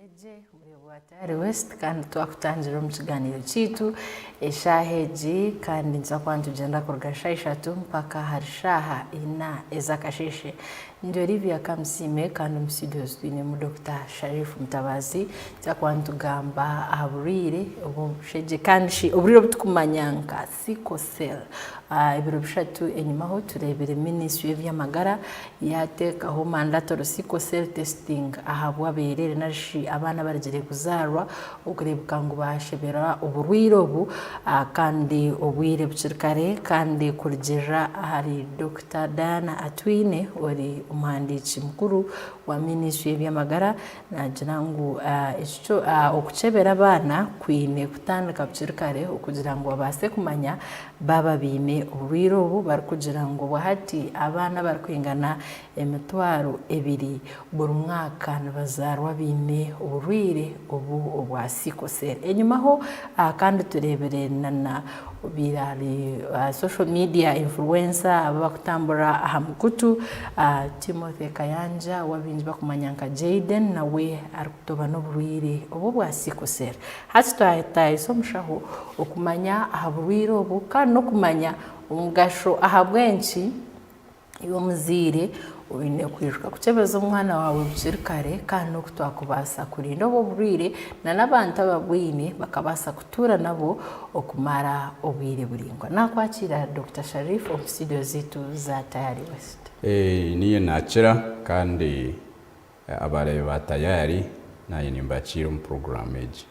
Egye bwa Tayari West kandi twakutangira omu kiganiro kyaitu eshaaha egi kandi nituza kuba nitugyenda kuruga shaaha ishatu mpaka ahari shaaha ina ez'akasheeshe. Ndi Olivia Kamusiime kandi omu studios twinemu Dokita Sharif Mutabazi nituza kuba nitugamba aha burwaire obw'obushegye kandi shi oburwaire obu turikumanya nka Sickle cell. Ebiro bishatu enyimaho tureebire minisitule y'eby'amagara yaateekaho mandatory sickle cell testing ahabw'abeereere nari shi abaana abarugire kuzaarwa okureebeka ngu baasheberwa oburwaire obu kandi obwire bukiri kare kandi kurugiirira ahari Dokita Diana Atwine ori omuhandiiki mukuru wa minisitule y'eby'amagara Naagira ngu okukyebera abaana kwine kutandika bukiri kare okugira ngu babaase kumanya baaba baine oburwaire obu barikugira ngu obwahati abaana abarikwingana emitwaro ebiri buri mwaka nibazaarwa baine oburwaire obu obwa sickle cell. Enyimaho kandi tureebire na obaire ari social media influencer aba abarikutamburira aha mukutu Timothy Kayanja ou abaingi barikumanya nka Jayden nawe arikutoba n'oburwaire obu obwa sickle cell. Hati twatayisa omushaho okumanya aha burwaire obu kandi n'okumanya omugasho ahabw'enki Iwe omuzaire, oine kwijuka kukyebeza omwana waawe bukiri kare kandi n'oku twakubaasa kurinda obwo oburwaire n'abantu ababwine bakabaasa kutuura nabo okumara obwire buraingwa. Naakwakiira Dokita Sharif omu studio zaitu za Tayari West. Niiye naakira kandi Abareebi ba Tayari naanye nimbakiira omu puroguraamu egi.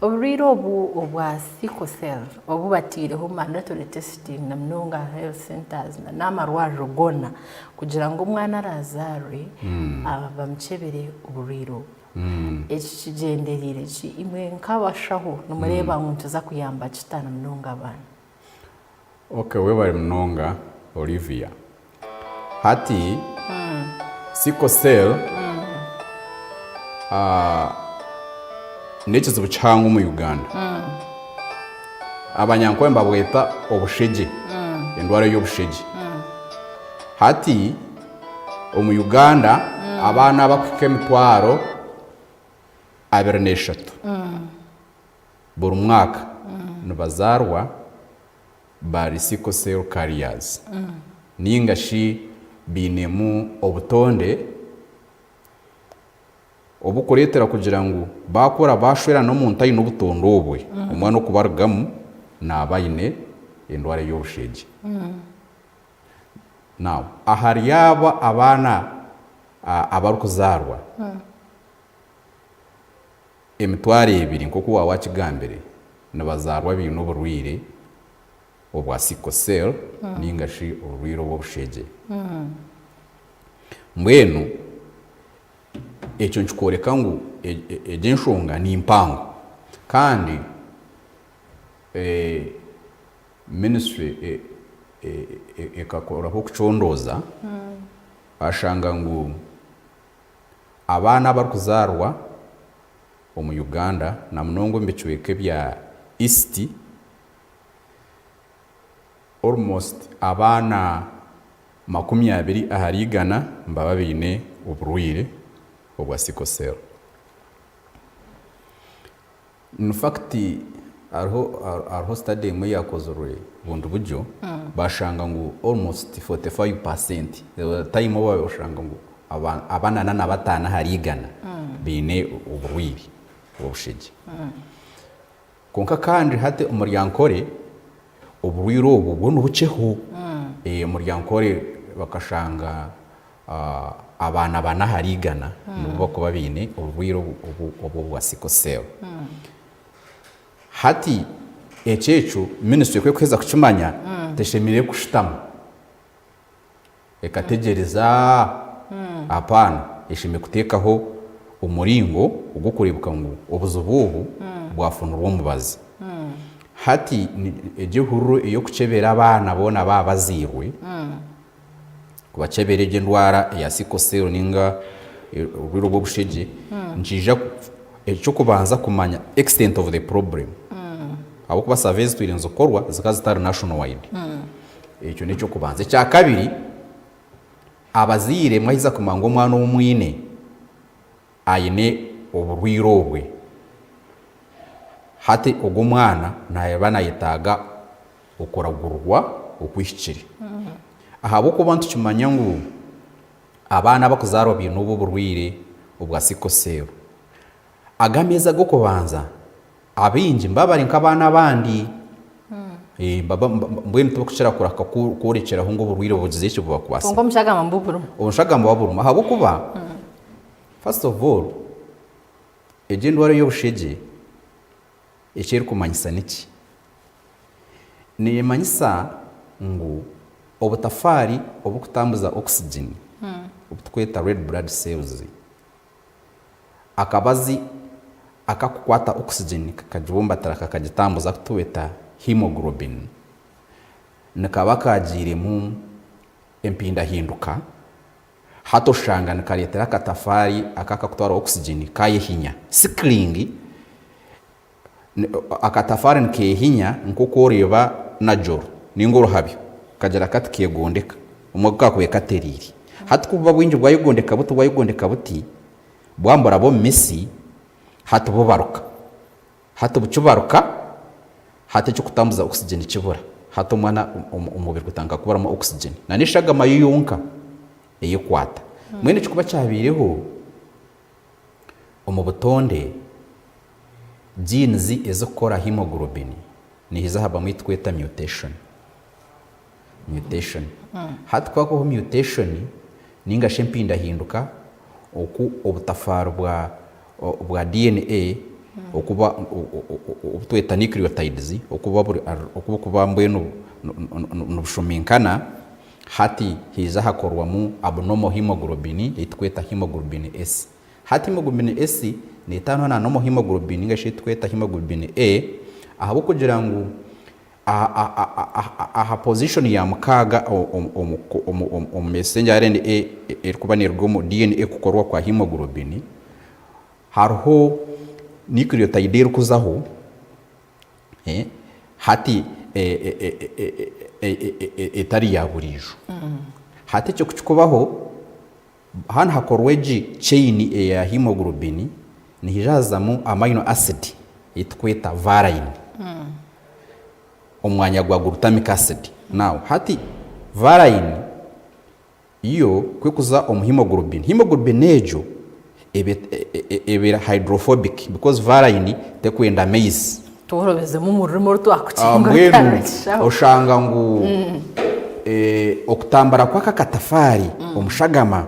Oburwaire obu obwa sickle cell obu bataireho mandatory testing na munonga aha health centers na n'amarwariro goona kugira ngu omwana araazaarwe bamukyebere oburwaire obu. Eki kigyendereire ki? Imwe nk'abashaho nimureeba ngu nikiza kuyamba kita na munonga abaana? Ok webare munonga Olivia. Hati sickle cell n'ekizibu kihango omu Uganda. Abanyankore nibabweta obushegye, endwara y'obushegye. Hati omu Uganda abaana abarikuhika emitwaro 23 buri mwaka nibazaarwa bari sickle cell carriers ninga shi bainemu obutonde obukureetera kugira ngu baakura baashwera n'omuntu aine obutonde obwe, omwana okubarugamu naaba aine endwara ey'obushegye. Now ahari abo abaana abarikuzaarwa, Emitwaro ebiri nk'oku waaba wakigambire nibazaarwa baine oburwaire obwa sickle cell ninga shi oburwaire obw'obushegye. Mbwenu ekyo nikikworeka ngu egyo enshonga ni mpango kandi ministry ekakoraho okucondooza bashanga ngu Abaana abarikuzaarwa omu Uganda na munonga omu bicweka ebya East, almost abaana 20 ahari igana nibaba baine oburwaire obwa sickle cell. In fact hariho hariho study emwe eyakozirwe bundi buryo bashanga ngu almost 45% time obu oshanga ngu abanana na bataano ahari igana baine oburwaire bw'obushegye. Kwonka kandi hati omuri Ankole oburwaire obwo bwo nibukyeho. Omuri Ankole bakashanga Abaana bana ahari igana nibo barikuba baine oburwaire obu obwa sickle cell. Hati ekyo ekyo ministry ku erikuheza kukimanya teshemereire kushutama ekategyereza apaana, eshemereire kuteekaho omuringo ogw'okureebeka ngu obuzibu obu bwafunirwa omubazi. Hati egyo ehururu ey'okukyebera abaana boona baaba bazairwe, Kubakyebera egyo endwara eya sickle cell ninga oburwaire obw'obushegye nikiija eky'okubanza kumanya extent of the problem ahabw'okuba survey ezitwire nizikorwa zikaba zitari national wide ekyo n'eky'okubanza. Ekyakabiri abazaire mwaheza kumanya ngu omwana ou mwine aine. oburwaire obwe, hati ogwo omwana naaba nayetaaga okuragurwa okuhikire. Ahabw'okuba nitukimanya ngu abaana abarikuzaarwa baine obu oburwaire obwa sickle cell, aga ameezi ag'okubanza abaingi nibaba bari nk'abaana abandi, mbwenu tibakukira kurahuka kworekyeraho ngu oburwaire bugizire ki bubakwatsire. Kwonka omushagamba nibuba burimu. Omushagamba buba burimu ahabw'okuba first of all egi endwara ey'obushegye Eki erikumanyisa niki? Neemanyisa ngu obutafaari oburikutambuza oxygen, obu turikweta red blood cells, akabazi akarikukwata oxygen kakagibumbatira kakagitambuza aku turikweta hemoglobin, nikaba kaagiiremu empindahinduka Hati oshanga nikareetera akatafaari aka akakutwara oxygen kaayehinya. Sickling, akatafaari nikeehinya nk'oku oreeba najoro nainga oruhabyo kagira kati keegondeka obumwe ku kaakubaire katereire. Hati ku buba bwingi bwayegondeka buti bwayegondeka buti, bwamburaba omu mitsi, hati bubaruka. Hati bukibaruka, hati ekirikutambuza oxygen kibura. Hati omwana omubiri gutandika kuburamu oxygen. Na n'eshagama yo yonka eyekwata. Mbwenu ekirikuba kyabaireho, omu butonde genes ezirikukora hemoglobin nihaija habamu ei turikweta mutation. Mutation. Hati ku hakubaho mutation ninga shi empindahinduka oku obutafaari bwa bwa DNA okuba obu tweta nucleotides okuba buri oku burikuba mbwenu nibushuminkana, hati haija hakorwamu abnormal hemoglobin ei turikweta hemoglobin S. Hati hemoglobin S neetaanwa na normal hemoglobin ninga shi ei turikweta hemoglobin A ahabw'okugira ngu Aha position ya mukaaga omu messenger RNA erikuba neruga omu DNA kukorwa kwa hemoglobin, hariho nucleotide erikuzaho hati etari ya buriijo. Hati ekyo kukikubaho, hanu hakorwa egi chain eya hemoglobin, nihaija hazamu amino acid ei turikweta valine omu mwanya gwa glutamic acid. Now hati valine yo ku erikuza omu hemoglobin, hemoglobin egyo eba hydrophobic because valine terikwenda maizi. Tworobezemu omu rurimi oru twakukinga Mbwenu otarikishaho. oshanga ngu okutambura kw'aka akatafaari omu shagama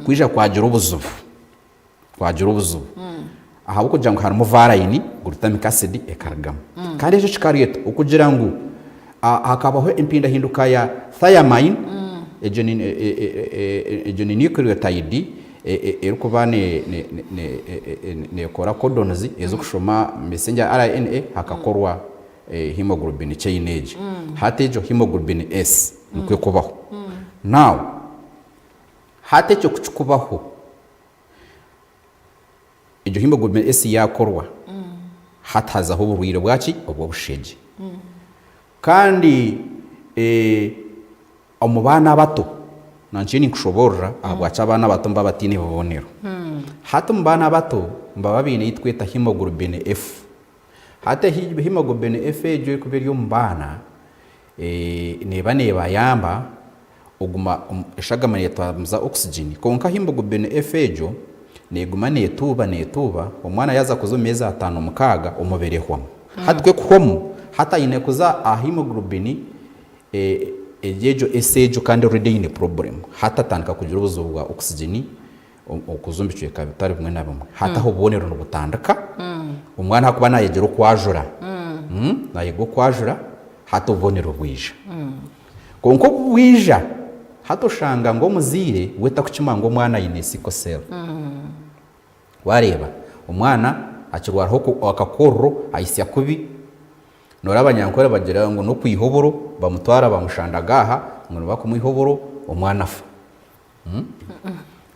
kwija kwagira obuzibu, kwagira obuzibu ahabw'okugira ngu harimu valine, glutamic acid ekarugamu. Kandi ekyo kikareeta okugira ngu hakabaho empindahinduka ya thiamine, egyo ni egyo ni nucleotide erikuba neekora codons ezirikushoma messenger RNA hakakorwa hemoglobin chain egi. Hati egyo hemoglobin S nikwo erikubaho. Now, hati ekyo ku kikubaho, egyo hemoglobin S yaakorwa, hati hazaho oburwaire bwaki? Obw'obushegye. Kandi Omu baana abato, nankye ninkushoboorora ahabwaki abaana abato nibaba bataine bubonero. Hati omu baana abato nibaba baine ei turikweta hemoglobin F. Hati hemoglobin F egyo erikuba eri omu baana, neeba neebayamba oguma eshagama neetambuza oxygen kwonka hemoglobin F egyo neeguma neetuuba neetuuba, omwana yaaza kuza omu meezi ataano mukaaga omubiri ehwamu. Hati ku ekuhwamu, hati aine kuza aha hemoglobin Eri egyo esi egyo kandi already eine problem hati atandika kugira obuzibu bwa oxygen okuza omu bicweka bitari bimwe na bimwe. Hati aho obubonero nibutandika, omwana ahakuba nayegyera okwajura, nayega okwajura hati obubonero bwija. Kwonka obu bwija hati oshanga ngu omuzaire we takukimanya ngu omwana aine sickle cell. Wareeba omwana akirwaraho akakorro ayitsya kubi. Noreeba abanyankore bagira ngu nokwiha oburo bamutwara bamushandaga aha ngu nibakumwiha oburo omwana afa.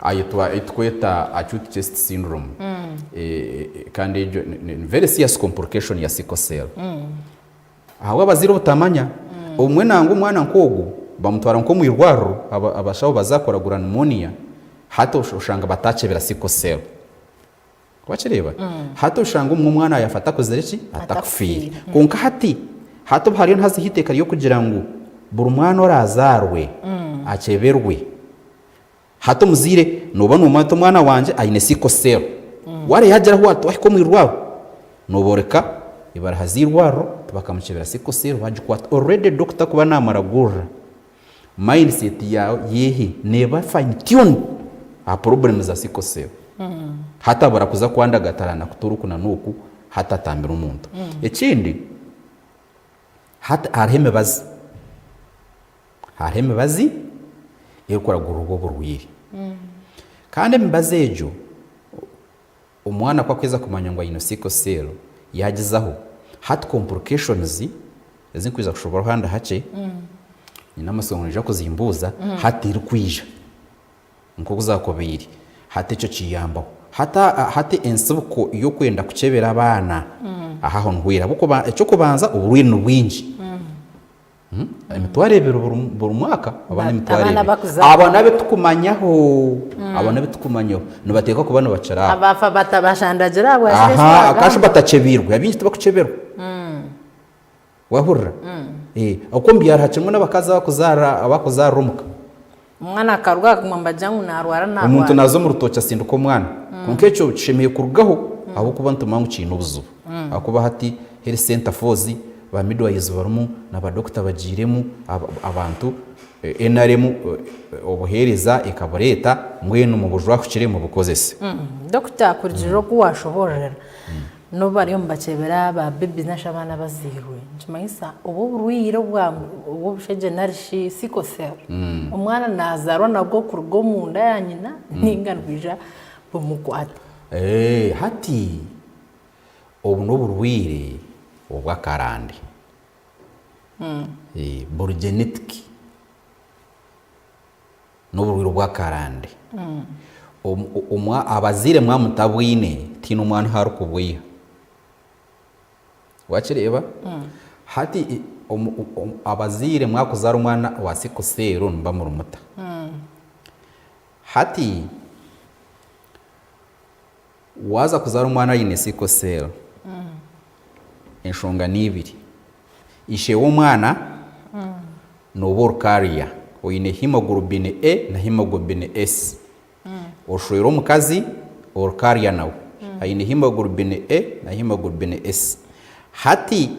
Ayetwa eitukweta acute chest syndrome kandi egyo ni very serious complication ya sickle cell. Ahabw'abazaire obutamanya, obumwe nangwa omwana nk'ogwo bamutwara nk'omu irwariro abashaho baza kuragura pneumonia hati oshanga batakyebera sickle cell. Wakireeba? Hati oshanga obumwe omwana yaafa atakozire ki? Atakufiire. Kwonka hati, hati obu hariyo nihazaho eiteeka ry'okugira ngu buri mwana oraazaarwe akyeberwe. Hati omuzaire nooba noomanya oti omwana wangye aine sickle cell. Waareeba yaagira ahu waahika omu irwariro, noobooreka ebaraha z'eirwariro bakamukyebera sickle cell baagikwata. Already doctor kuba naamuragurira, mindset yaawe neeba fine tuned aha problem za sickle cell. Hati abura kuza kwandagatarana kutuura oku na n'oku hati atambire omuntu. Ekindi, hati hariho emibazi. Hariho emibazi erikuragurira obwo oburwaire. Kandi emibazi egyo, omwana ku akwija kumanya ngu aine sickle cell, yaagizaho, hati complications ezi nkwija kushoboraho handi hakye, nyine amatsiko ngu noija kuzimbuuza, hati terikwija nk'oku zaakubaire. Hati ekyo kiyambaho. Hati hati entsibuko y'okwenda kukyebera abaana, aha aho niho eri. Ahabw'okuba eky'okubanza oburwaire ni bwingi. Emitwaro ebiri buri mwaka abaana emitwaro Abaana ebiri. bakuzaarwa. Abo n'abu tukumanyaho. Abo n'abu tukumanyaho. Nibateekwa kuba nibakira aho. Abafa batabashandagira ahabwa kiro eki Aha, waagamba. kashi batakyebiirwe. Abaingi tibakukyeberwa. Wahurira? Okwo omu byaro hakirimu n'abakazi abakuzaarira abakuzaarira omuka. Omwana akaruga akaguma nibagira ngu naarwara Omuntu naarwara. naaza omu rutookye asindika omwana. Kwonka ekyo kishemereire kurugaho ahabw'okuba nitumanya ngu kiine obuzibu. Ahakuba hati health center fours, ba midwives barimu na ba doctor bagiiremu, abantu NRM obuheereza ekabureeta mbwenu mubujwahukire mubukozese. Doctor kurugiirira oku waashoboororera, N'obu bariyo nibakyebera ba bebi nari shi abaana abazairwe, nikimanyisa obu oburwaire obw'obushegye nari shi sickle cell, omwana nazaarwa nabwo kuruga omunda ya nyina ninga nibwija bumukwate? Hati obu n'oburwaire obw'akarande, buri genetic. N'oburwaire obw'akarande. Abazaire mwaba mutabwine, tihaine omwana ahu arikubwiha. Wakireeba? Hati abazaire mwakuzaara omwana wa sickle cell nimuba muri muta? Hati waaza kuzaara omwana aine sickle cell, enshonga ni ibiri. Ishe w'omwana nooba ori carrier, oine hemoglobin A na hemoglobin S. Oshwera omukazi ori carrier nawe, aine hemoglobin A na hemoglobin S. Hati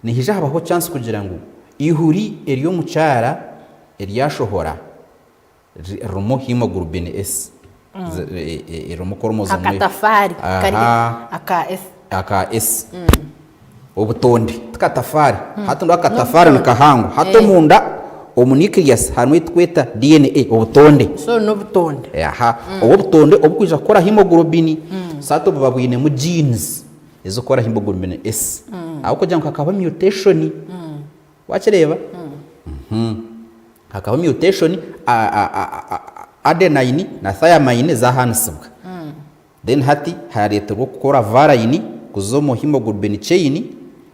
nihaija habaho chance kugira ngu eihuri ery'omukyara eryashohora ririmu hemoglobin S, erimu chromosome Akatafaari kari aka S. Aka S. Obutonde ti katafaari. Hati ngu akatafaari ni kahango. Hati omunda omu nucleus harimu eki turikweta DNA, obutonde. So n'obutonde. Aha, obu obutonde obukwija kukora hemoglobin, so hati buba bwinemu genes ezirikukora hemoglobin S. Ahabw'okugira ngu hakabaho mutation, wakireeba? Hakabaho mutation, adenine na thiamine zahanisibwa. Then hati hareeterwa okukora valine kuza omu hemoglobin chain,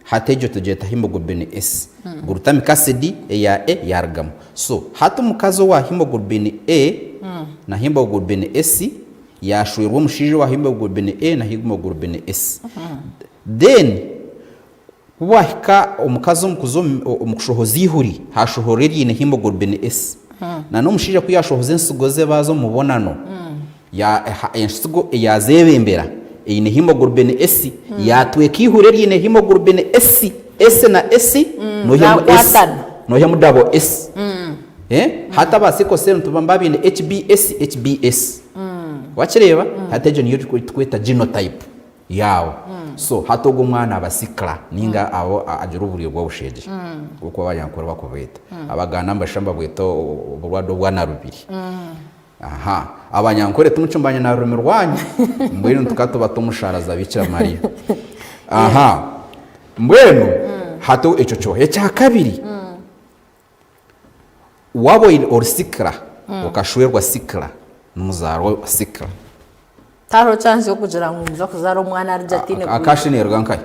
hati egyo tugyeta hemoglobin S. Glutamic acid eya A yarugamu. So hati omukazi owa hemoglobin A na hemoglobin S yashwerwa omushaija owa hemoglobin A na hemoglobin S. Then Ku waahika omukazi omu kuza omu kushohoza eihuri, haashohora eriine hemoglobin S. Na n'omushaija ku yaashohoza ensigo ze baaza omu mubonano, ensigo eyaazeebembera eine hemoglobin S, yaatweka eihuri eriine hemoglobin S, S na S, noihamu S, noihamu double S. Hati aba sickle cell nituba baine HBS, HBS. Wakireeba? Hati egyo niyo turikweta genotype. Yaawe. So hati ogwo omwana aba sikla ninga aba agira oburyo bw'obushegye nk'oku Abanyankore bakubweta. Abaganda nibashusha nibabweta oburwadde obwa narubiri. Aha. Abanyankore timukimbanya na rurimi rwanyu, mbwenu tukaba tubata omu shaara za Bikira Mariya. Aha. Mbwenu hati ekyo kyo. Ekya kabiri, waaba ori sikla okashwerwa sikla, nimuzaarwa sikla. Tihariho chance y'okugira ngu ninza kuzaara omwana arigye ataine bwire. Akashi neeruga nkahi?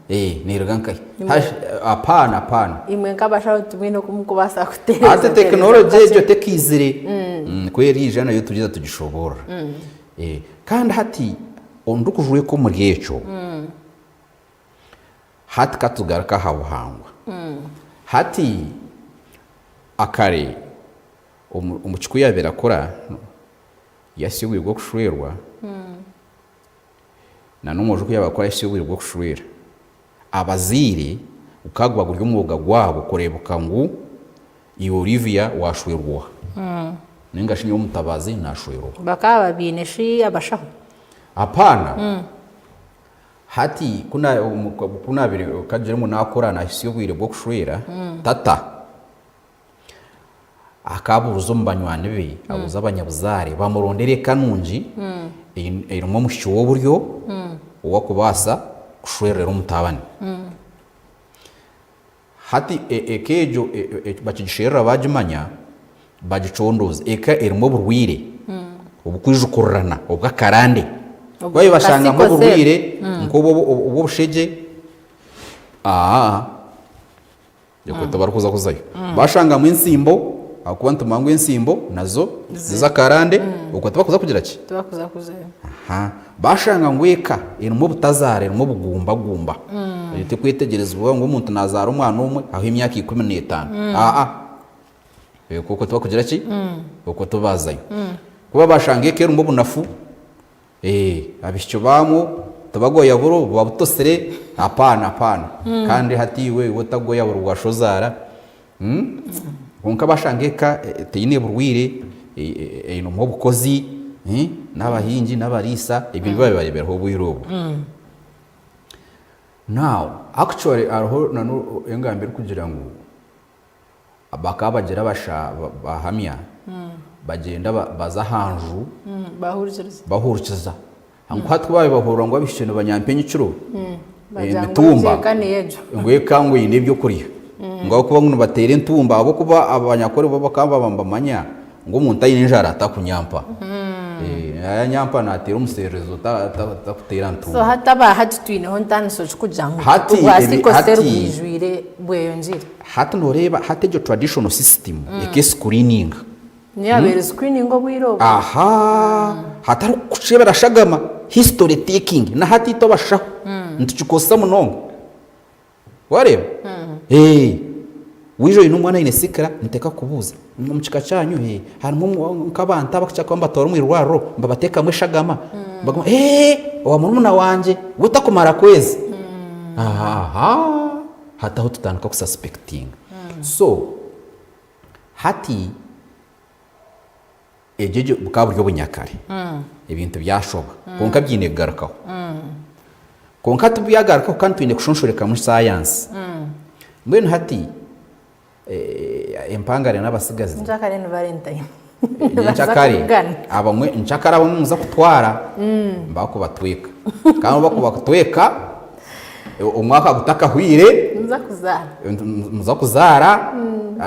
Ee, neeruga nkahi? Apaana, apaana. Imwe nk'abashaho timwine oku murikubaasa kutereeza. Hati tekinologi egyo tekaizire. Ku eriija nayo turiza tugishoboorora. Kandi hati. Ndikujweka omuri ekyo, hati ka tugaruke aha buhangwa. Hati akare omuki ku yaabaire akura, yahitsya obwire bw'okushwerwa, na n'omwojo ku yaabaire akura yahitsya obwire bw'okushwera, abazaire gukaba guba guri omwoga gwabo kureebeka ngu iwe Olivia waashwerwa oha, nainga shi nyowe Mutabazi naashwerwa oha. Bakaba babiine shi abashaho? Apaana. Hati ku naabaire kagire ngu naakura naahitsya obwire bw'okushwera, tata Akabuuza omu banywani be, abuuza abanyabuzaare bamurondere eka nungi erimu omwishiki w'oburyo owakubaasa kushwerera omutabani. Hati eka egyo bakigisherura bagimanya, bagicondooza. Eka erimu oburwaire obukwijukurirana obw'akarande. Ku baabaire bashangamu oburwaire nk'obw'obushegye, Nikwo tibarikuza kuzayo. Bashangamu ensimbo, ahakuba nitumanya ngu ensimbo nazo n'ez'akarande, okwo tibakuza kugira ki? Tibakuza kuzayo. Aha. Bashanga ngu eka erimu obutazaara, erimu obugumbagumba. Tikwetegyerezibwa ngu omuntu naazaara omwana omwe aho emyaka 15. Aa. Okwo tibakugira ki? Okwo tibazayo. Kuba bashanga eka erimu obunafu, Eeh abaishiki baamwo tibagoya buro buba butosire apaana apaana kandi hati iwe iwe otagoya buro bwa shozaara kwonka bashanga eka teine burwaire einemu obukozi n'abahingi n'abariisa ebyo nibyo babibareeberaho obwire obwo. Now actually hariho n'engamba erikugira ngu Bakaba bagira bahamya bagyenda baza aha nju bahurikiza. Ngu hati ku baabaire bahurira ngu abaishiki nibanyampa enyikiro, emitumba, ngu eka ngu eine ebyokurya. Ngu ahabw'okuba ngu nibateera entumba ahabw'okuba Abanyankore bo bakaba baba nibamanya ngu omuntu aine enjara takunyampa. Yanyampa nateera omuseererezo takuteera ntumba. So hati aba hati twineho ntaaniso ki kugira ngu obwa sickle cell bwijwire bweyongyeire? Hati noreeba hati egyo traditional system eka escreeninga. Niyo yabaire screening obwire obwo. Ahaa hatari kukucebera shagama history taking na hati itwe abashaho nitukikozesa munonga wareeba eeh waija oine omwana aine sikira niteeka kukubuuza omu kika kyanyu eeh harimu nk'abantu abakukira kuba nibatwara omu irwariro nibabateekamu eshagama baguma eeh owa murumuna wangye we takumara kwezi ahaa. Hati aho tutandika ku suspectinga. So hati egyo egyo bukaba buri obunyakare ebintu byashoba kwonka byine kugarukaho. Kwonka hati byagarukaho kandi twine kushonshorekamu sayansi. Mbwenu hati empangare n'abatsigazi Nkyakare ni Valentine. Nyenkyakare abamwe nkyakare abamwe nimuza kutwara bakubatweka kandi obu bakubakutweka omwaka gutakahwire Muza kuzaara. muza kuzaara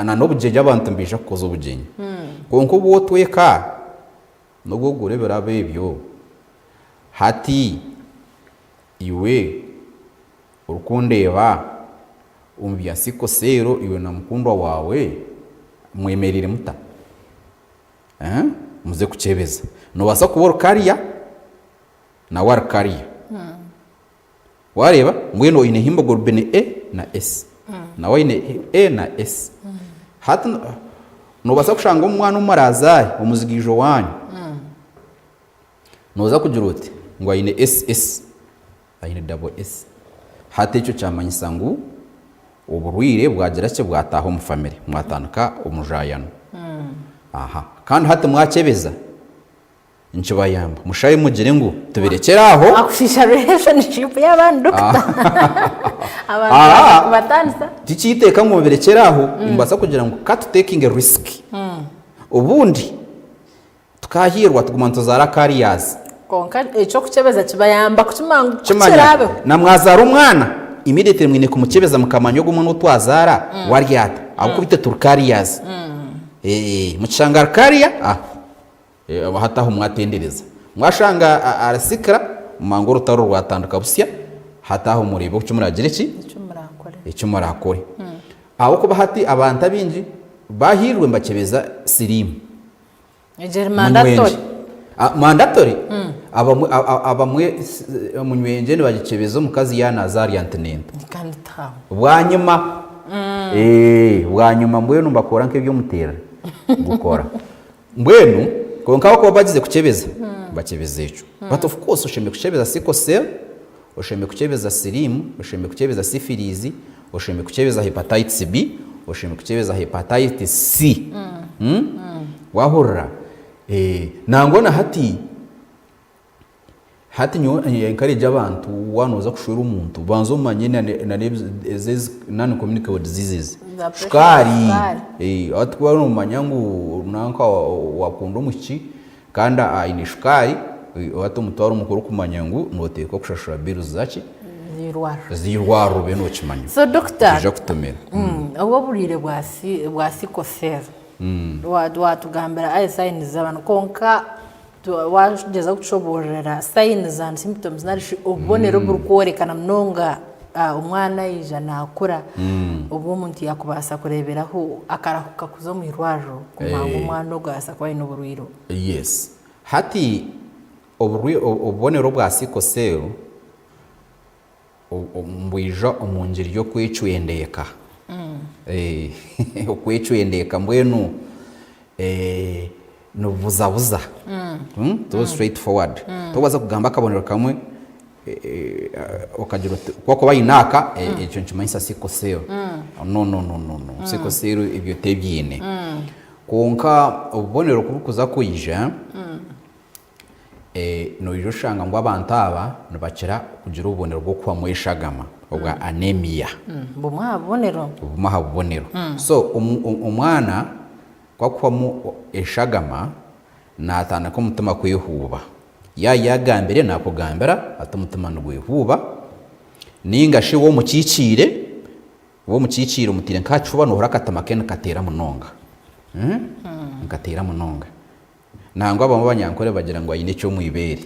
na n'obugyenyi abantu nibaija kukoza obugyenyi kwonka obu otweka n'obu ogura ebirabo ebyo hati iwe Orikundeeba omu bya sickle cell iwe na mukundwa waawe mwemereire muta? Eeh muze kukyebeza. Noobaasa kuba ori carrier nawe ari carrier. Waareeba? Mbwenu oine hemoglobin A na S nawe aine A na S. Hati noobaasa kushanga omwana ou muraazaare omuzigaijo waanyu, nooza kugira oti ngu aine SS. Aine double S. Hati ekyo kyamanyisa ngu oburwaire bwagira ki bwataaha omu family mwatandika omujayano. Aha kandi hati mwakyebeza nikibayamba mushabe mugire ngu tubirekyere aho. Wakushiisha relationship y'abandi doctor. Abantu baaza kubatandisa. Tikiiteeka ngu mubirekyere aho nimubaasa kugira ngu ka tutekinge risk obundi Tukahiirwa tuguma nituzaara carriers. Kwonka eky'okukyebeza kibayamba kukimanya ngu ku kiraabeho. Na mwazaara omwana, immediately mwine kumukyebeza mukamanya ogu omwana ou twazaara we ari ata ahabw'okuba itwe turi carriers. Mukishanga ari carrier, hati aho mwatendereza. Mwashanga ari sickler, mumanya ngu orutaro rwatandika busya, hati aho mureebe eki muraagire ki? Eki muraakore. Ahabw'okuba hati abantu abaingi bahiirwe nibakyebeza siriimu. Egyo eri mandatory. Mandatory? Abamwe a- a- abamwe s- omunywengye nibagikyebeza omukazi yaaba naaza ahari antenatal. Kandi tihaho. Bwanyima, eh, bwanyima mbwenu nibakora nk'eby'omuteerero gukora. Mbwenu kwonka bakuba bagize kukyebeza, bakyebeza ekyo. But of course oshemereire kukyebeza sickle cell, oshemereire kukyebeza siriimu, oshemereire kukyebeza syphilis, oshemereire kukyebeza hepatitis B, oshemereire kukyebeza hepatitis C. Wahurira? Eh, nangwa na hati, Hati nyowe ni-encourage abantu waaba nooza kushwera omuntu banza omanye na ezi non communicable diseases Za pressure, shukaari shukaari. Eh, hati ku waaba noomanya ngu nanka waakunda omwishiki kandi aine shukaari hati omutwaro omukuru kumanya ngu nooteekwa kushashura bills zaki Z'eirwariro. z'eirwariro obe nookimanya So doctor, Otaija kutomera. Obu oburwaire bwa bwa sickle cell watugambira aye signs z'abantu kwonka Waagyezaho kutushoboororera signs and symptoms nari shi obubonero oburikworeka na munonga omwana yaija naakura obu omuntu yaakubaasa kureeberaho akarahuka kuza omu irwariro kumanya ngu omwana ogu abaasa kuba aine oburwaire obu. Yes. Hati obubonero obwa sickle cell Nibwija omu ngiri y'okwecwendeeka. Okwecwendeeka mbwenu nibubuzabuza, tiburi straight forward. Torikubaasa kugamba akabonero kamwe okagira oti ku akuba aine aka, ekyo nikimanyisa sickle cell. No no no no, sickle cell ebyo tebiine. Kwonka obubonero ku burikuza kwija, Noija oshanga ngu abantu aba nibakira kugira obubonero bw'okuhwamu eshagama obwa anemia. Bumwe aha bubonero. Bumwe aha bubonero. So omwana ku akuhwamu eshagama naatandika omutima kwehuuba. Yaaba yaagambire naakugambira ati omutima nigwehuuba nainga shi waaba omukiikiire, Waaba omukiikiire omutaire nk'aha kifuba noohurira akatima ke nikateera munonga. Nikateera munonga. Nangwa abamwe abanyankore bagira ngu aine eky'omu ibeere.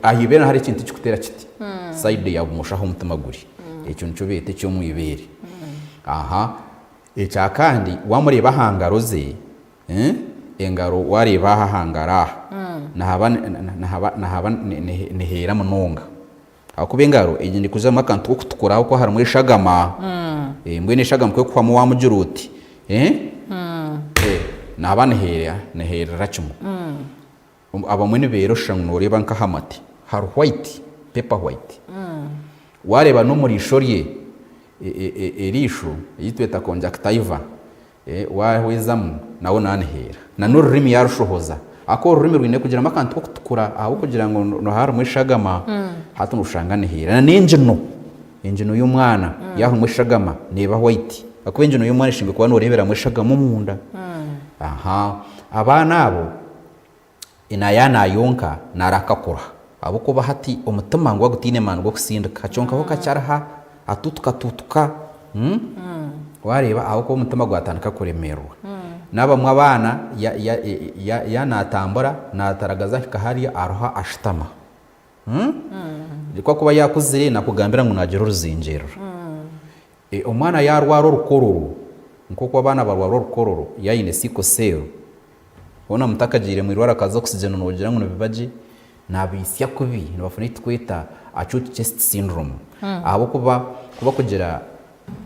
Aha ibeere hariho ekintu ekirikuteera kiti, sayidi ya bumosho ahu omutima guri. Ekyo nikyo beeta eky'omu ibeere. Ekya kandi waamureeba aha ngaro ze, engaro waareeba aha aha ngaro aha, nihaba niheera munonga. Ahakuba engaro egi ndikuzamu akantu k'okutukura ahabw'okuba harimu eshagama. Mbwenu eshagama ku erikuhwamu waamugira oti, naaba niheerera kimwe. Abamwe nibeera oshusha ngu nooreeba nk'aha mate hari white, paper white. Waareeba n'omu riisho rye, eriisho eri tweta conjunctiva, Waahwezamu nawe naaniheera. Na n'orurimi yaarushohoza. Ahakuba orurimi rwine kugiramu akantu k'okutukura ahabw'okugira ngu nihaba harimu eshagama, hati nooshanga niheera. Na n'engino, engino y'omwana yaahwamu eshagama neeba white. Ahakuba engino y'omwana eshemereire kuba nooreeberamu eshagama omunda. Aha. Abaana abo nayaaba naayonka naarakakura ahabw'okuba hati omutima niguba gutaine maani g'okusindika kyonka ho kakye ariha atuutuka tuutuka waareeba ahabw'okuba omutima gwatandika kuremeerwa. N'abamwe abaana yaaba naatambura naataragaza ahika hariya aruha ashutama. Ku akuba yaakuzire naakugambira ngu naagira oruzengyerero. Omwana yaarwara orukororo nk'oku abaana barwara orukororo yaaba aine sickle cell, Hoona mutakagiire mwirwaro akaza oxygen nogira ngu nibiba gye, nabaitsya kubi nibafuna eki tukweta acute chest syndrome ahabw'okuba kubakugira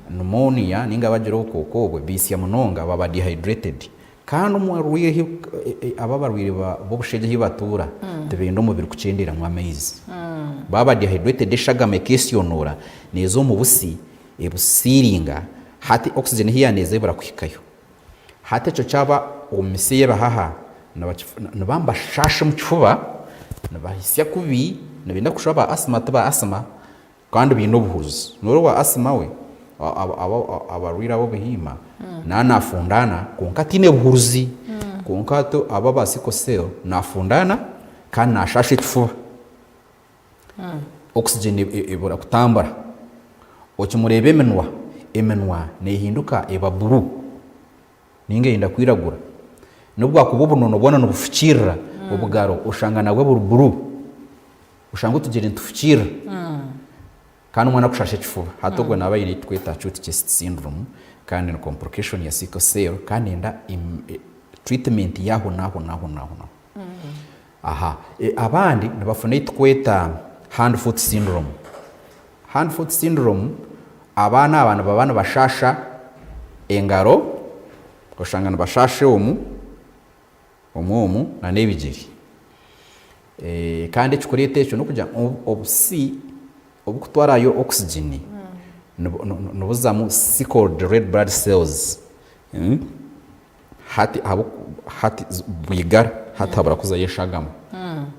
pneumonia ninga bagira obukooko obwe baitsya munonga baba dehydrated kandi omurwaire aba abarwaire b'obushegye ahu batuura tibenda omubiri kukyenderamu amaizi baba dehydrated eshagama ekesyonoora neeza omu busi ebusiiringa hati oxygen ahu yaaba neeza ebura kuhikayo. Hati ekyo kyaba omu mitsi y'ebihaha, nibaba nibashaasha omu kifuba, nibahitsya kubi, nibenda kushusha ba asima ti ba asima, kandi baine obuhuruzi. Nooreeba owa asima we, abarwaire ab'obuhiima, naaba naafundaana kwonka ataine buhuruzi. Kwonka hati abo aba sickle cell, naafundaana kandi naashaasha ekifuba. Oxygen ebura kutambura. Okimureeba eminwa, eminwa nehinduka eba buru ninga eyenda kwiragura. Nobu bwakuba obunono bwona nibufukirira, obugaro oshanga nabwo buri buru, oshanga otugyere nitufukirira. Kandi omwana akushasha ekifuba. Hati ogwo naaba aine ekitweta acute chest syndrome kandi ni complication ya sickle cell kandi enda. Treatment y'aho n'aho n'aho n'aho n'aho. Aha. Abandi nibafuna ei tukweta hand foot syndrome. Hand foot syndrome, abaana aba nibaba nibashaasha engaro, oshanga nibashaasha omu, omu omu na n'ebigyere. Kandi ekikureeta ekyo n'okugira ngu obusi obukutwarayo oxygen nibuzamu sickled red blood cells hati hati bwigara hati habura kuzayo eshagama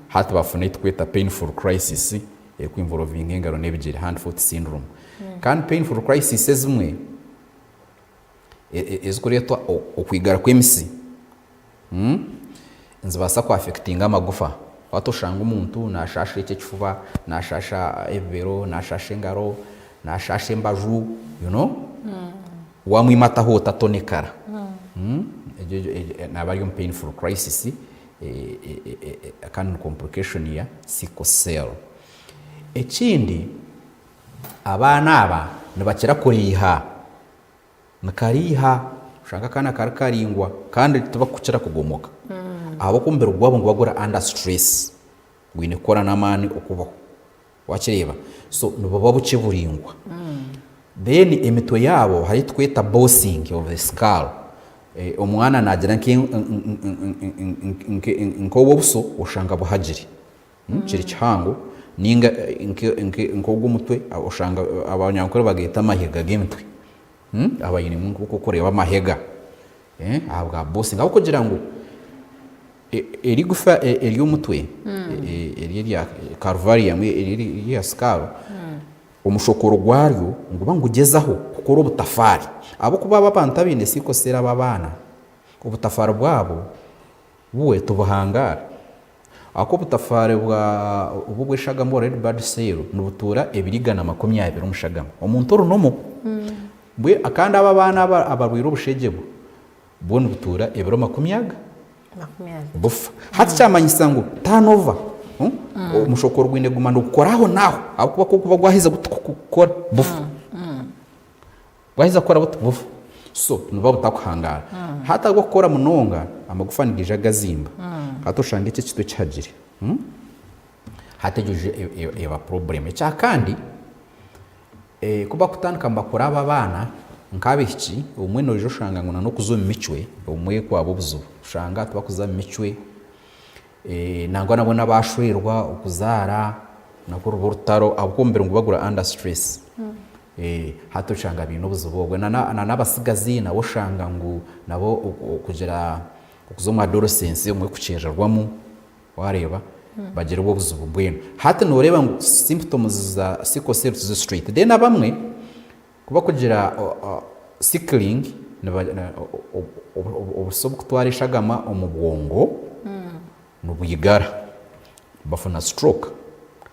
hati bafuna ei tukweta painful crisis eriku involvinga engaro n'ebigyere, hand foot syndrome. Kandi painful crisis ezimwe ezikureetwa okwigara kw'emitsi nizibaasa ku affectinga amagufa. Hati oshanga omuntu naashaasha eki ekifuba, naashaasha ebibero, naashaasha engaro, naashaasha embaju, you know, waamwimataho oti atonekara. Egyo naaba ari omu painful crisis kandi ni complication ya sickle cell. Ekindi, abaana aba nibakira kureiha. Nikariiha, oshanga akaana kari karaingwa kandi tibakukira kugomoka ahabw'okuba omubiri gwabo niguba guri under stress gwine kukora n'amaani okubaho wakireeba so nibuba bukye buraingwa. Then emitwe yaabo hariho eki turikweta bossing of the skull, omwana naagira nk'ow'obuso oshanga buhagire. Kiri kihango ninga nk'ogw'omutwe oshanga abanyankore bageeta amahega g'emitwe abainemu nk'oku orikureeba amahega ahabwa bossing ahabw'okugira ngu erigufa ery'omutwe eri erya calvarium eri erya skull omushokoro gwaryo niguba nigugyezaho kukora obutafaari ahabw'okuba aba abantu abaine sickle cell aba abaana obutafaari bwabo bwe tibuhangaara. Ahakuba obutafaari bwa obu obw'eshagama obu red blood cell nibutuura ebiro 120 omu shagama. Omuntu ori normal. Mbwe kandi abo abaana aba abarwaire obushegye bwo, bwo nibutuura ebiro makumi aga bufa. Hati kyamanyisa ngu turn over, omushokoro gwine kuguma nigukora aho n'aho ahabw'okuba ku orikuba gwaheza guti kukora bufa. Bwaheza kukora buti bufa. So nibuba butakuhangaara. Hati ahabw'okukora munonga, amagufa nigaija gazimba. Hati oshanga eki ekitwe kihagire. Hati egyo yo eba problem. Ekya kandi, ku bakutandika nibakura abo abaana, nk'abaishiki, obumwe noija oshanga ngu n'okuza omu micwe, obumwe kwaba obuzibu. Oshanga tibakuza mu micwe, Nangwa nabwo n'abashwerwa okuzaara nakwo ruba orutaro ahabw'okuba omubiri niguba guri under stress. Hati oshanga baine obuzibu obwo. Na n'abatsigazi nabo oshanga ngu nabo okugira okuza omu adolescence obumwe kukyerererwamu waareeba bagira obwo obuzibu mbwenu. Hati nooreeba ngu symptoms za sickle cell tizi straight. Then abamwe Ku bakugira sickling obusa obukutwara eshagama omu bwongo nibwigara bafuna stroke.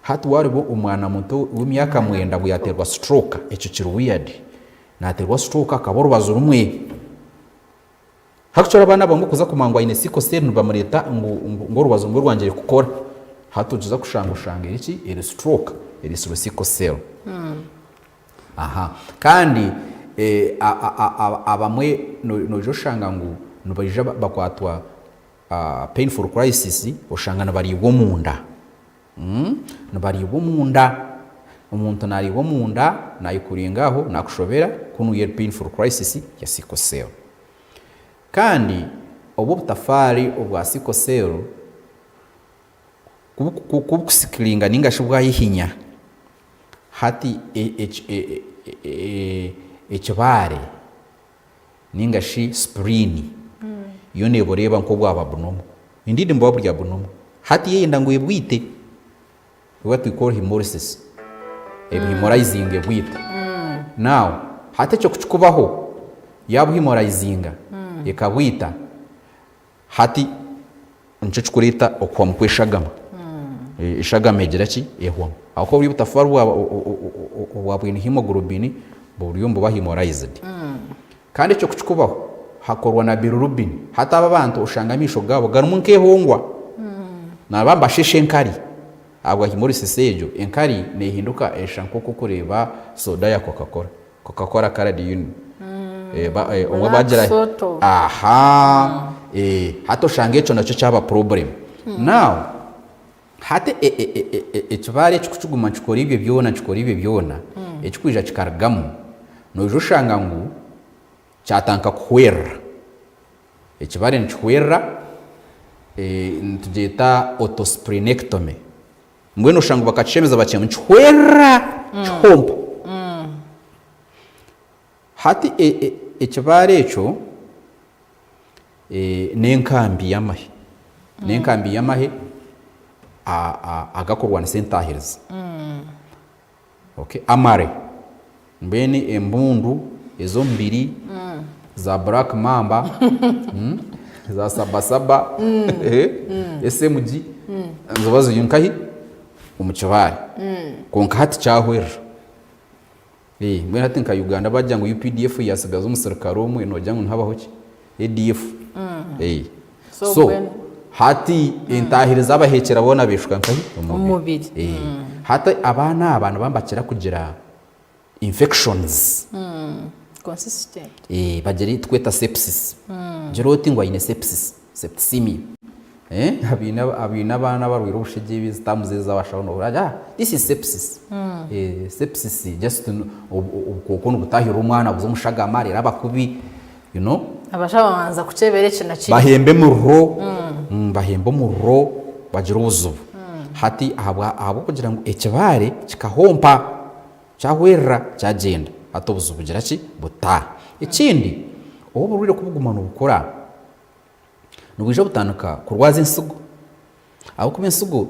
Hati wareeba omwana muto w'emyaka mwenda ngu yaterwa stroke ekyo kiri weird. Naterwa stroke akaba orubaju rumwe. Hakukira abaana abamwe kuza kumanya ngu aine sickle cell nibamureeta ngu orubazu rumwe rwangire kukora. Hati ogiza kushanga oshanga eri ki? Eri stroke eretsirwe sickle cell. Aha. Kandi abamwe noija oshanga ngu nibaija bakwatwa painful crisis oshanga nibariibwa omunda. Nibariibwa omunda. Omuntu nariibwa omunda nayekuringa aho nakushobera kunu yo eri painful crisis ya sickle cell. Kandi obu obutafaari obwa sickle cell ku bukusikiringa ninga shi bwayehinya Hati ekibaare ninga shi sipurini yo neebureeba nk'obwaba bunomu. Indeed nibuba buri abunomu. Hati yo eyenda ngu ebwite, what we call hemolysis, ebuhemorizinga ebwite. Now hati ekyo ku kikubaho, yaabuhemorizinga ekabwita, Hati nikyo kikureeta okuhwamu kw'eshagama. Eshagama egira ki? Ehwamu. Ahabw'okuba buri obutafaari obwa bwine hemoglobin buriyo nibuba hemolyzed. Kandi ekyo kukikubaho hakorwa na bilirubin. Hati abo abantu oshanga amaisho gaabo garimu nk'ehongwa. Naba nibasheesha enkari ahabwa hemolysis egyo, enkari neehinduka eshusha nk'oku orikureeba soda ya coca cola. Coca cola coloured. Omwe Black bagira sort of. Aha hati oshanga ekyo nakyo kyaba problem. Now hati ekibaare eki kukiguma nikikora ebyo byona nikikora ebyo byona, ekikwija kikarugamu noija oshanga ngu kyatandika kuhwerera. Ekibaare nikihwerera, nitugyeta autosplenectomy. Mbwenu oshanga ngu bakakishemeza bakihemu nikihwerera kihompa. Hati ekibaare ekyo n'enkambi y'amahe, n'enkambi y'amahe agakurwanisa entaahirizi. Amare, mbwenu embundu ez'omubiri za Black Mamba, za Sabasaba, SMG, niziba ziri nkahi? Omu kibaare. Kwonka hati kyahwerera. Mbwenu hati nka Uganda bagira ngu UPDF yasigaza omusirikare omwe nogira ngu nihabaho ki? ADF. So hati entahirizi abahekyera boona beshuka nkahi? Omumubiri. Hati abaana aba nibaba nibakira kugira infections. Consistent. Bagira ei tukweta sepsis. Gira oti ngu aine sepsis, septicemia. Abaine abaana abarwaire obushegye ezi terms ezi ez'abashaho nohurira bati ah this is sepsis. Sepsis just obukooko nibutahirira omwana buza omu shagama reero aba kubi you know. Abashaho babanza kukyebera eki na kiri. Bahemba emuriro, bahemba omuriro bagira obuzibu. Hati ahabw'okugira ngu ekibaare kikahompa kyahwerera kyagyenda hati obuzibu bugira ki? Butaaha. Ekindi obu oburwaire kubuguma nibukura, nibwija butandika kurwaza ensigo ahabw'okuba ensigo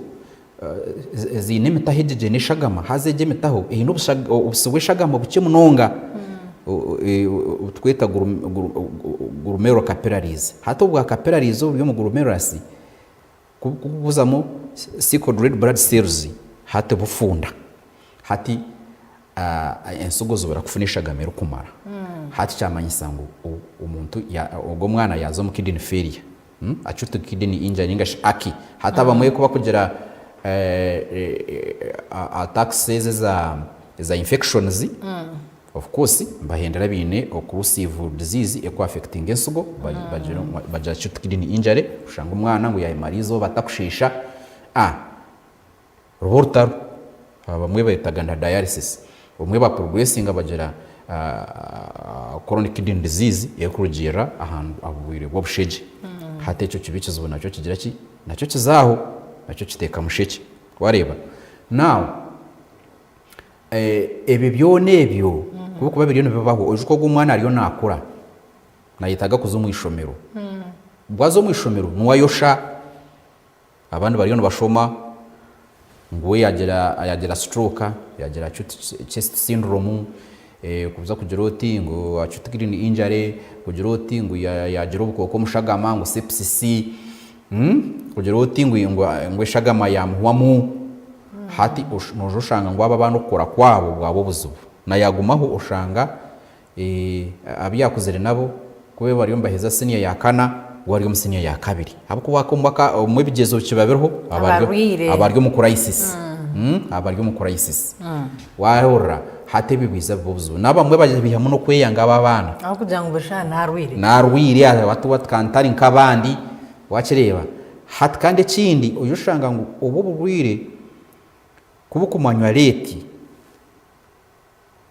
ziine emitaho egyo eine eshagama haza egyo emitaho eine obusi bw'eshagama bukye munonga obutukweta glomerular capillaries. Hati obwa capillaries oburi omu glomerulus Ku burikubuzamu sickle red blood cells hati bufunda. Hati ensigo zibura kufuna eshagama erikumara. Hati kyamanyisa ngu omuntu ogwo omwana yaaza omu kidney failure, acute kidney injury ninga shi AKI. Hati abamwe ku bakugira attacks ezi eza infections, Of course nibahendera baine occlusive disease eku affectinga ensigo bagira acute kidney injury oshanga omwana ngu yayemara eizooba atakushiisha ah ruba orutaro abamwe betaga na dialysis obumwe ba progressinga bagira chronic kidney disease erikurugiirira aha burwaire bw'obushegye hati ekyo kiba ekizibu nakyo kigira ki nakyo kiza aho nakyo kiteeka mushekye wareeba now. Ebyo byona ebyo ku birikuba biriyo nibibaho, oijuke ogu omwana ariyo naakura, naayetaaga kuza omu ishomero. Bwaza aza omu ishomero, niwe ayosha, abandi bariyo nibashoma, ngu we yaagira yaagira stroke, yaagira acute chest syndrome, kuza kugira oti ngu acute kidney injury, kugira oti ngu yaagira obukooko omu shagama ngu sepsis, Kugira oti ngu ngu eshagama yaamuhwamu, hati noija oshanga ngu abo abaana okukura kwabo bwaba obuzibu. Na yaagumaho oshanga abu yaakuzire nabo ku babaire bariyo nibaheza siniya ya kana, we ari omu siniya ya kabiri. Ahabw'okuba obumwe ebigyezo bikiba biriho, aba ari omu kurayisisi, aba ari omu kurayisisi. Waahurira hati ebyo biija biba obuzibu. N'abamwe babiihamu n'okweyanga abo abaana. Ahabw'okugira ngu buri shaaha naarwaire. Naarwaire ati ntari nk'abandi, waakireeba. Hati kandi ekindi oija oshanga ngu obu oburwaire ku burikumanywa leeti,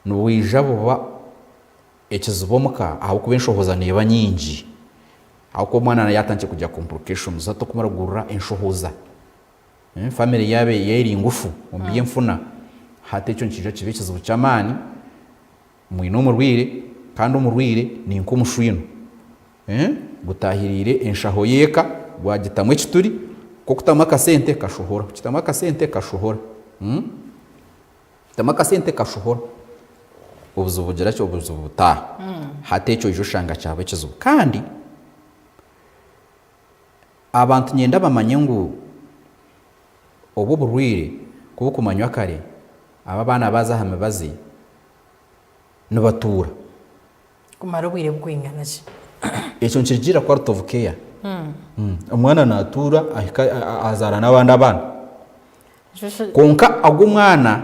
nibwija buba ekizibu omuka ahabw'okuba enshohoza neeba nyingi. Ahabw'okuba omwana yaatandikire kugira complications hati okumuragurira enshohoza. Famire yaaba eri ngufu omu by'enfuna, hati ekyo nikiija kibe ekizibu ky'amaani, mwine omurwaire kandi omurwaire ni nk'omushwino gutaahiriire enshaho y'eka gwagitamu ekituri, ku okutamu akasente kashohora, okitamu akasente kashohora, okitamu akasente kashohora, obuzibu bugira ki, obuzibu butaaha. Hati ekyo oija oshanga kyaba ekizibu kandi Abantu niinyenda bamanye ngu obu oburwaire ku burikumanywa kare, aba abaana baaza aha mibazi nibatuura. Kumara obwire burikwingana ki? Ekyo nikirugiirira quality of care. Omwana naatuura ahika azaara n'abandi abaana. Kwonka ogwo omwana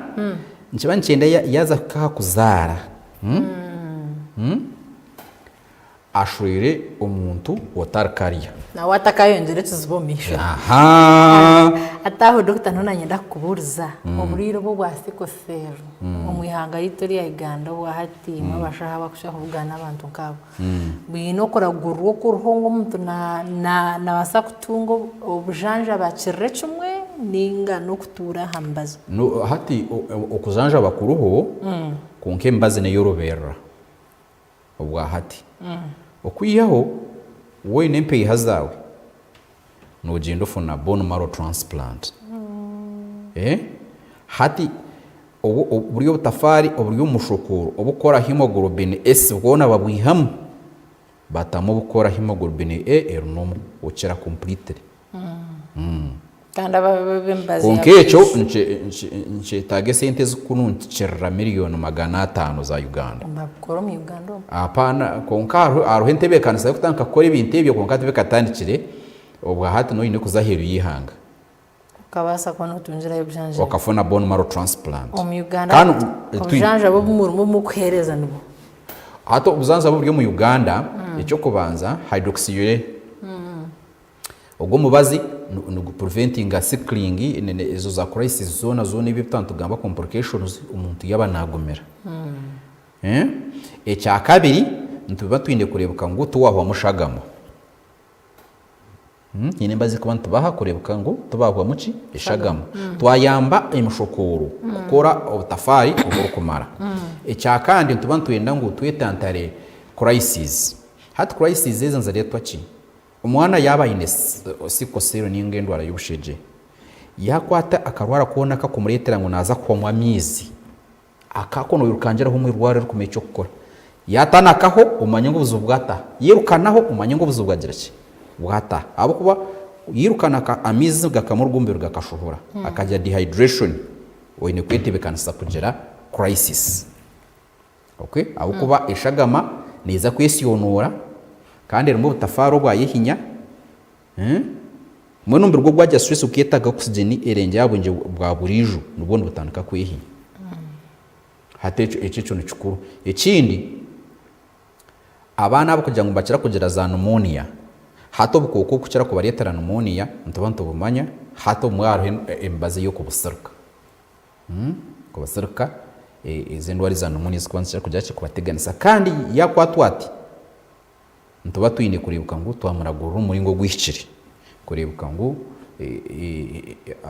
nikiba nikyenda yaaza kuhika aha kuzaara. Ashweire omuntu otari kariya. Nawe atakayongyera ekizibu omu maisho. Ahaa. Hati aho dokita niho nanyenda kukubuuriza, oburwaire obu obwa sickle cell omu ihanga ryaitu erya Uganda obwa hati imwe abashaho abarikukira kubugana abantu nk'abo, bwine okuragurwa okuriho ngu omuntu nabaasa kutunga obujanjabi akirire kimwe ninga n'okutuura aha mibazi? Hati okujanjaba kuriho kwonka emibazi neyoroberera. obwa hati. Okwihaho waaba oine empiiha zaawe, noogyenda ofuna bone marrow transplant. Hati buri obutafaari oburi omu mushokooro obukukora hemoglobin S bwona babwihamu batamu obukukora hemoglobin A eri normal okira completely. Kandi ab'emibazi Kwonka ya ekyo buriijo. nikyetaaga esente ezirikununkirira miriyoni 500 za Uganda. Nibabikora omu Uganda omu? Hapana, kwonka hariho entebeekanisa y'okutandika kukora ebintu ebyo kwonka tibikatandikire, obwa hati noine kuza aheeru y'eihanga. Okabaasa kuba notungirayo obujanjabi. Okafuna bone marrow transplant. Omu Uganda Kandi obujanjabi obu murimu murikuheereza nibwo? Hati obujanjabi oburi omu Uganda, eky'okubanza hydroxyurea. Ogwo omubazi nigu preventinga sickling ezo za crisis zoona zoona ebi ebitwaba nitugamba complications omuntu yaaba nagumira. Ekyakabiri nituba twine kureebeka ngu tiwahwamu shagama. Haine emibazi ei turikuba nitubaha kureebeka ngu tibahwamu ki? Eshagama. Twayamba emishokooro kukora obutafaari oburikumara. Ekyakandi nituba nitwenda ngu twetantare crisis. Hati crisis ezi nizireetwa ki? Omwana yaaba aine sickle cell ninga endwara y'obushegye, yaakwata akarwara koona akakumureetera ngu naaza kuhwamu amaizi, akako noirukangiraho omu irwariro orikumanya eky'okukora. Yaatanakaho omanye ngu obuzibu bwataha, yairukanaho omanye ngu obuzibu bwagira ki? Bwataha. Ahabw'okuba yairukanaka amaizi gakamuruga omu mubiri gakashohora, akagira dehydration, oine kwetebeekanisa kugira crisis. Okay? Ahabw'okuba eshagama neeza kwesyonoora kandi erimu obutafaari obwayehinya. Mbwenu omubiri gwo gwagira stress gukeetaaga oxygen erengire aha bwengye bwa buriijo, nibwo nibutandika kwehinya. Hati ekyo ekyo ekyo ni kikuru. Ekindi, abaana abo kugira ngu nibakira kugira za pneumonia, hati obukooko obukukira kubareetera pneumonia nituba nitubumanya, hati obumwe hariho emibazi ey'okubusirika. Kubasirika ezo endwara eza pneumonia ezikuba nizikira kugira ki? Kubateganisa. Kandi yakwatwa ati, nituba twine kureebeka ngu twamuragurira omu muringo oguhikire. Kureebeka ngu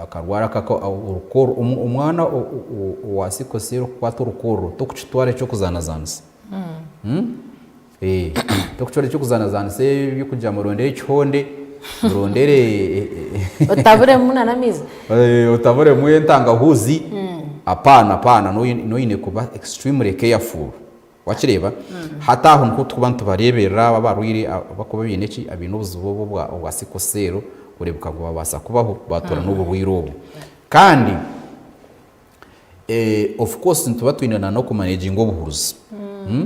akarwara aka orukoorro, omwana owa sickle cell kukwatwa orukoorro tokukitwara eky'okuzaanazaanisa. Tokukitwara eky'okuzaanazaanisa eby'okugira ngu murondere ekihonde, murondere. Otaburemu n'amaizi. Otaburemu entangahuuzi, apaana apaana, noine kuba extremely careful. Wakireeba? Hati aho niho turikuba nitubareeberera abo abarwaire abarikuba baine ki, abaine obuzibu obu obwa sickle cell kureebeka ngu babaasa kubaho baatuura n'oburwaire obu. Kandi of course nituba twine na n'okumanaginga obuhuruzi,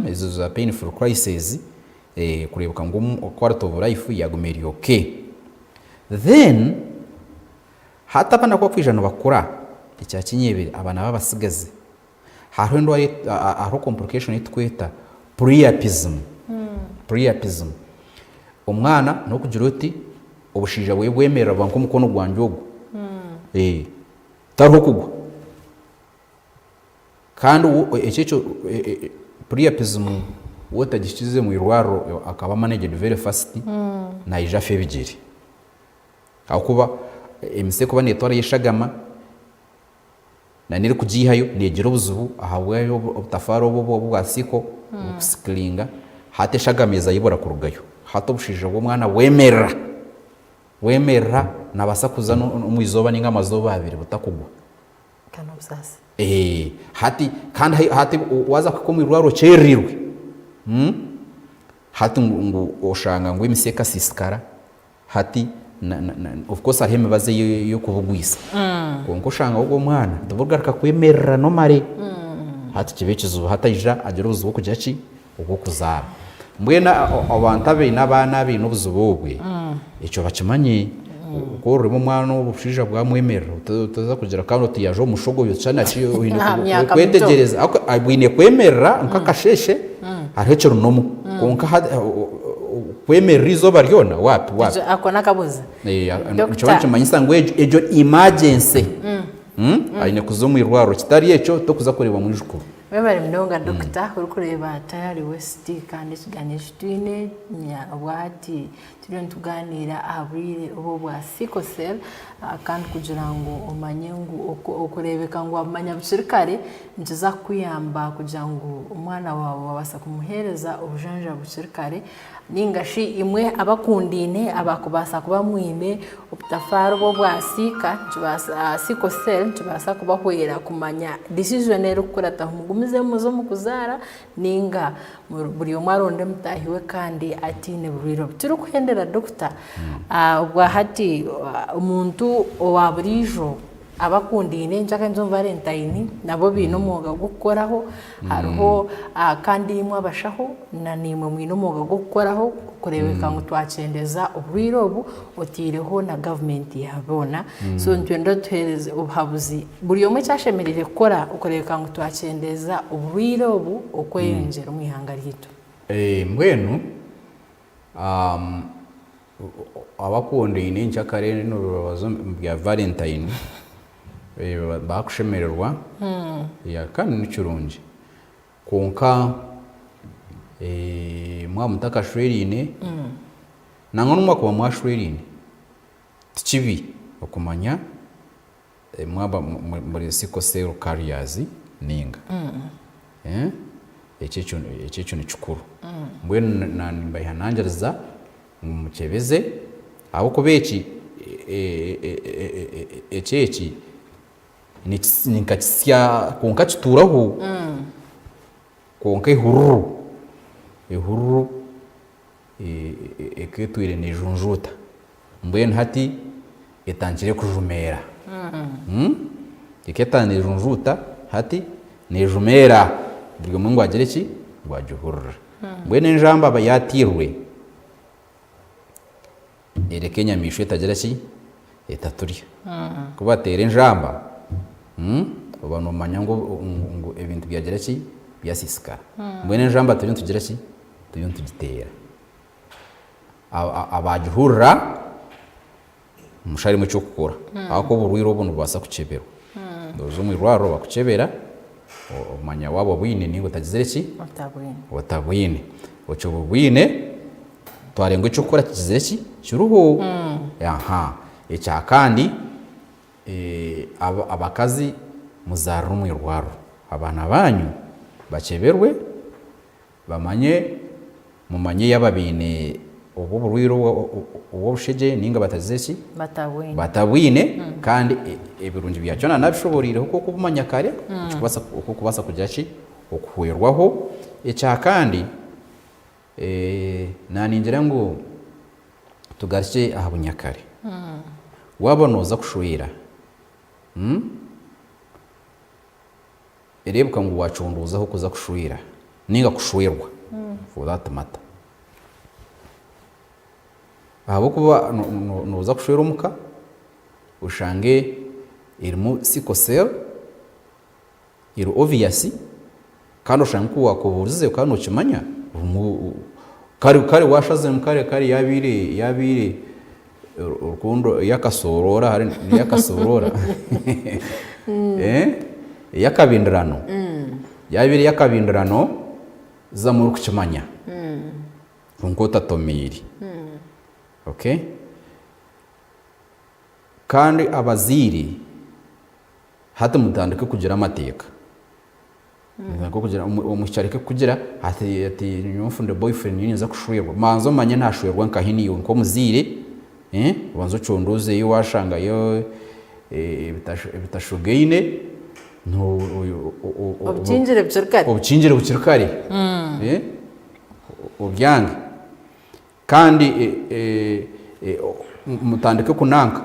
ezo za painful crises kureebeka ngu quality of life yaaguma eri okay. Then hati abaana ku barikwija nibakura, ekya kinyebire abaana b'abatsigazi, hariho endwara hariho complication ei turikweta priapism, priapism. Omwana n'okugira oti obushaija bwe bwemerera buba nk'omukono gwangye ogu, tariho kugwa. Kandi ekyo ekyo priapism waaba otagihikize omu irwariro akaba managed very fast, naija afe ebigyere. Ahabw'okuba emitsi erikuba neetwarayo eshagama na n'erikugiihayo neegira obuzibu ahabw'obutafaari obu obwa sickle oburikusikiringa, hati eshagama eza ibura kurugayo. Hati obushaija bw'omwana bwemerera. Wemerera nabaasa kuza omu izooba ninga amazooba abiri butakugwa. Ka n'obusaasi. Hati kandi hati waaza kuhika omu irwariro okyererirwe, hati ngu oshanga ngu emisi ekasiisikara, hati of course hariho emibazi ey'okubugwisa kwonka oshanga ogwo omwana tiburigaruka kwemerera normally, hati kiba ekizibu hati aija agira obuzibu bw'okugira ki? Obw'okuzaara. Mbwenu abantu abaine abaana abaine obuzibu obwe, ekyo bakimanye. Ku orireeba omwana obushaija bwamwemerera, otaza kugira kandi oti yaaza omu mushogoyo kyana ki, oine Aha myaka mito. kwetegyereza. Ahabw'okuba bwine kwemerera nk'akasheeshe, hariho ekiri normal. Kwonka hati. Kwemerera eizooba ryona waapi waapi. Ekyo ako n'akabuzi. Eh, Doctor. Nikiba nikimanyisa ngu egyo egyo emergency. Aine kuza omu irwariro kitari ekyo tokuza kureeba mwijukuru. Webare munonga Dokita orikureeba Tayari West kandi ekiganiro eki twine obwahati turiyo nitugaaniira aha burwaire obu obwa sickle cell kandi kugira ngu omanye ngu okureebeka ngu wabumanya bukiri kare nikiza kukuyamba kugira ngu omwana waawe waabaasa kumuheereza obujanjabi bukiri kare Nainga shi imwe abakundaine abakubaasa kuba mwine obutafaari obu obwa siika, sickle cell, nikibaasa kubahwera kumanya decision erikukurataho. Mugumizemu muze omu kuzaara nainga buri omwe aronde mutaahi we kandi ataine burwaire obu. Turikuhendera doctor, obwahati omuntu owa buriijo Abakundaine nkyakare nituza omu valentine nabo baine omwoga gw'okukoraho hariho kandi imwe abashaho na naimwe mwine omwoga gw'okukoraho kureebeka ngu twakyendeza oburwaire obu otaireho na gavumenti ya boona so nitwenda otuheereze obuhabuzi buri omwe eki ashemereire kukora okureebeka ngu twakyendeza oburwaire obu okweyongyera omu ihanga ryaitu. Mbwenu Abakundaine nkyakare nibabaza omu bya valentine barikushemererwa kandi ni kirungi kwonka mwaba mutakashweraine nangwa n'obu mwakuba mwashweraine ti kibi okumanya Mwaba muri sickle cell carriers ninga ekyo ekyo nikikuru mbwenu nimbehanangiriza ngu mukyebeze ahabw'okuba eki eki eki ninka kisya kwonka kituuraho kwonka ehururu ehururu ekaba etwire nejunjuuta Mbwenu hati etandikire kujumeera. Ekaba etandikire nejunjuuta, hati nejumeera. Buri omwe ngu agire ki? Ngu agihurire. Mbwenu enjamba aba yaatairwe, ereka enyamaishwa etagira ki? Etaturya. Ku bateera enjamba, oba noomanya ngu ebintu byagira ki? Byasiisikara. Mbwenu enjamba turiyo nitugira ki? Turiyo nitugiteera. Abaagihurira musharemu eky'okukora ahabw'okuba oburwaire obu nibubaasa kukyeberwa. Oza omu irwariro bakukyebera omanya waaba obwine nainga otagizire ki? Otabwine. Okyo obubwine twareeba ngu eky'okukora kigizire ki? Kiriho. Ekya kandi abakazi muzaarire omu irwariro abaana baanyu bakyeberwe. Bamanye, mumanye yaaba baine obwo oburwaire obw'obushegye nainga batagize ki? Batabwine. Batabwine kandi ebirungi byakyo naanabishoboreireho ku okubumanya kare ekikubaasa oku okubaasa kugira ki? Okuhwerwaho. Ekya kandi naaningira ngu tugarukye aha bunyakare. Waaba nooza kushwera, Ereebeka ngu waacondooza ah'okuza kushwera nainga kushwerwa for that matter. Ahabw'okuba nooza kushwera omuka oshange erimu sickle cell eri obvious kandi oshange ku waakubuurize okaba nookimanya orimu kare kare waashaziremu kare kare yaabaire yaabaire Rukundo ey'akasooroora hare n'ey'akasooroora ey'akabindirano yaaba eri ey'akabindirano zamu orikukimanya kwonka otatomiire okay kandi abazaire hati mutandike kugira amateeka. Nk'okugira omwishiki areke kukugira ati ati nyowe nfunire boyfriend nyowe ninza kushwerwa. Banza omanye nashwerwa nkahi naiwe nk'omuzaire, obanze ocondoozeyo washangayo ebitashugaine Obukingire bukiri kare. Obukingire bukiri kare obyange. Kandi mutandike kunanka.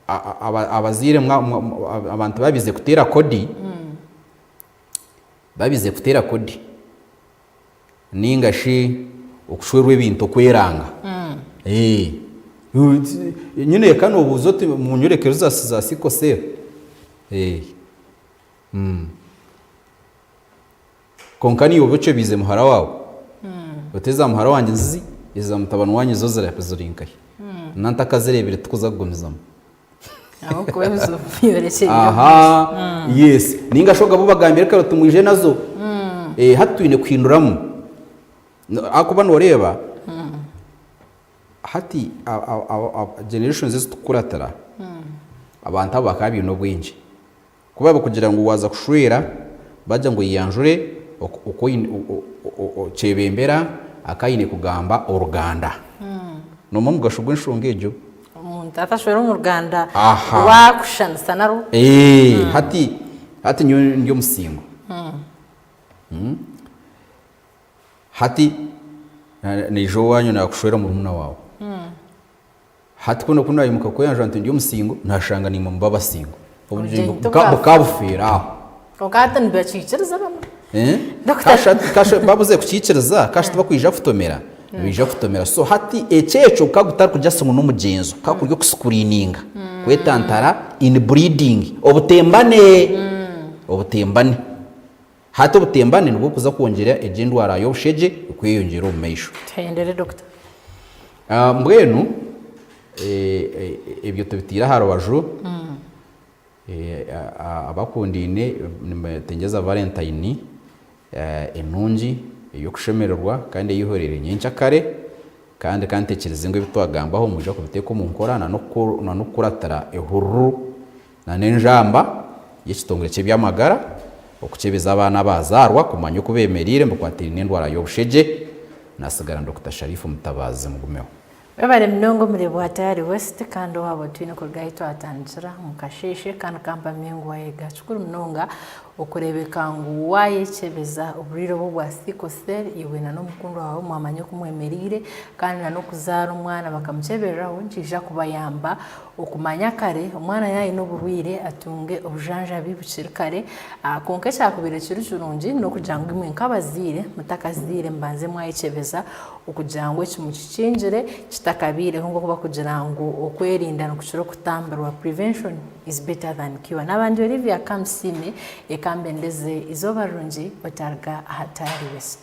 Abazaire abantu babize kuteera kodi, babize kuteera kodi ninga shi okushwerwa ebintu okweranga. Nyine eka nobuuza oti munyoreke results za sickle cell. Kwonka naiwe obe okyebiize muhara waawe, oti eza muhara wangye nzizi. Eza mutabani wanyu zo ziri nkahi? Na ntakazireebire tikuza kugumizamu. Ahabw'okuba ebizibu byorekyereire omu maisho. Aha, yes. Ninga shi ogaba obagambire kare oti mwije nazo. Eh, hati twine kuhinduramu. Ahakuba nooreeba, hati generations ezi turikukuratira, abantu abo bakaba baine obwengye. Ku barikugira ngu waaza kushwera, bagira ngu oyeyanjure oku kyebembera akaba aine kugamba oruganda. Noomanya omugasho gw'enshonga egyo? Omuntu atashwera omu ruganda rwakushushanisa narwo. Hati hati nyowe ndi omusingo. Hati naija owaanyu naakushwera murumuna waawe. Hati ku ku naimuka kweyanjura nti ndi omusingo, naashanga naimwe muba abasingo. Obugyenyi Obugyenyi tibwafa. bukabufeera aho. Kwonka hati nibakiikiriza bamwe. Eh? Dokita- Kasha kasha babuze kukiikiriza, kasha tibakwija kutomera. Nibaija kutomera. So hati ekyekyo ka gutari just ngu n'omugyenzo, ka kuri okusikuriininga, kwetantara inbreeding, obutembane. Obutembane. Hati obutembane nibwo burikuza kwongyera egyo endwara y'obushegye kweyongyera omu maisho. Tuhendere Dokita. Mbwenu ebyo tubiteire aha rubaju, abakundaine nibatengyeza Valentine enungi ey'okushemererwa kandi ey'eihorere nyenkyakare kandi ka ntekyereze ngu ebi twagambaho nimwija kubiteeka omu nkora na n'okukuratira ehururu na n'enjamba y'ekitongore ky'eby'amagara okukyebeza abaana abaazaarwa kumanya oku beemereire omu bikwatiraine n'endwara y'obushegye. Nasigara Dokita Sharifu Mutabazi Mugumeho. Webare munonga omuri Bwatayari West kandi owaaba otwine kuruga ahu twatandikira omu kasheeshe kandi kampamye ngu wayega. Kikuru munonga okureebeka ngu wayekyebeza oburwaire obu obwa sickle cell iwe na n'omukundwa waawe mwamanya oku mwemereire kandi na n'okuzaara omwana bakamukyebereraho nikiija kubayamba Okumanya kare omwana yaaba aine oburwaire atunge obujanjabi bukiri kare. Kwonka ekyakubaire kiri kirungi n'okugira ngu imwe nk'abazaire mutakazaire mubanze mwayekyebeza okugira ngu eki mukikingire kitakabaireho nk'oku barikugira ngu okwerinda nikukira okutambirwa, prevention is better than cure. Naaba ndi Olivia Kamusiime, eka mbendeze eizooba rirungi otaruga aha Tayari West.